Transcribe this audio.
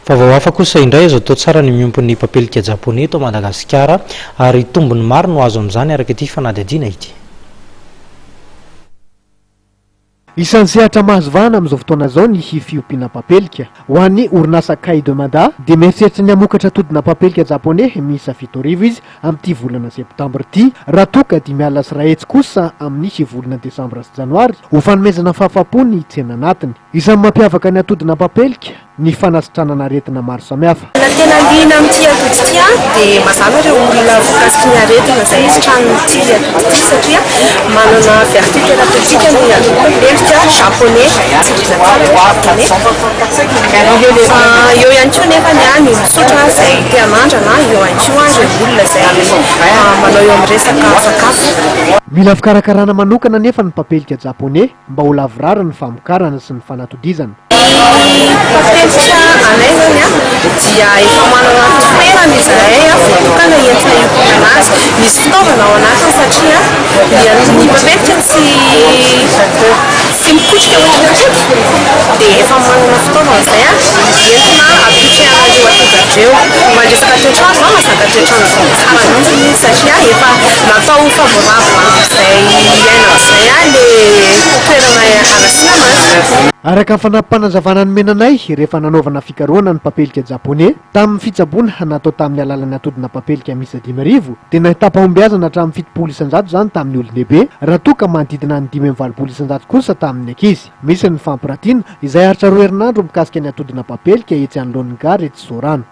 Vaovao hafa kosa indray, azo atao tsara ny miompy ny papelika japoney eto Madagasikara ary tombony maro no azo amin'izany araka ity fanadihadiana ity. Isan'ny sehatra mahazo vahana amin'izao fotoana izao ny fiompiana papelika. Ho an'ny orinasa Kai de Mada dia mieritreritra ny hamokatra atodina papelika japoney miisa 7000 izy amin'ity volana septambra ity, raha toa ka 150 kosa amin'ny volana desambra sy janoary ho fanomezana fahafaham-po ny tsena anatiny. Isan'ny mampiavaka ny atodina papelika ny fanasitranana aretina maro samihafa. Ny tena liana amin'ity atody ity dia mazàna ireo olona voakasiky ny aretina izay sitranin'ity atody ity satria manana vertu thérapeutique ny atody papelika japonais, tsindriana tsara hoe japonais. Fa eo ihany koa nefa ny ny olon-tsotra izay te hanandrana, eo ihany koa ireo olona izay manao eo amin'ny resaka sakafo. Mila fikarakarana manokana anefa ny papelika japonais mba ho lavorary ny famokarana sy ny fanatodizana. Ny mpampianatra anay izany dia efa manana toerana izahay voatokana entina hiompiana azy. Misy fitaovana ao anatiny satria ny mpampianatra tsy tsy mikotrika ohatran'ny atody dia efa manana fitaovana izay entina hampiotrehana ireo atody ireo. Mandresaka toetr'andro na mahazaka toetr'andro tsara mihitsy izy satria efa natao ho favorable amin'izay iainana izay ilay toerana anasiana azy. Araka ny fanampim-panazavana nomena anay rehefa nanaovana fikarohana ny papelika japoney, tamin'ny fitsaboana natao tamin'ny alalan'ny atodina papelika miisa 5000, dia nahitam-pahombiazana hatramin'ny 70% izany tamin'ny olon-dehibe, raha toa ka manodidina ny 85% kosa tamin'ny ankizy. Misy ny fampiratiana, izay haharitra roa herinandro mikasika ny atodina papelika etsy anoloan'ny gara etsy Soarano.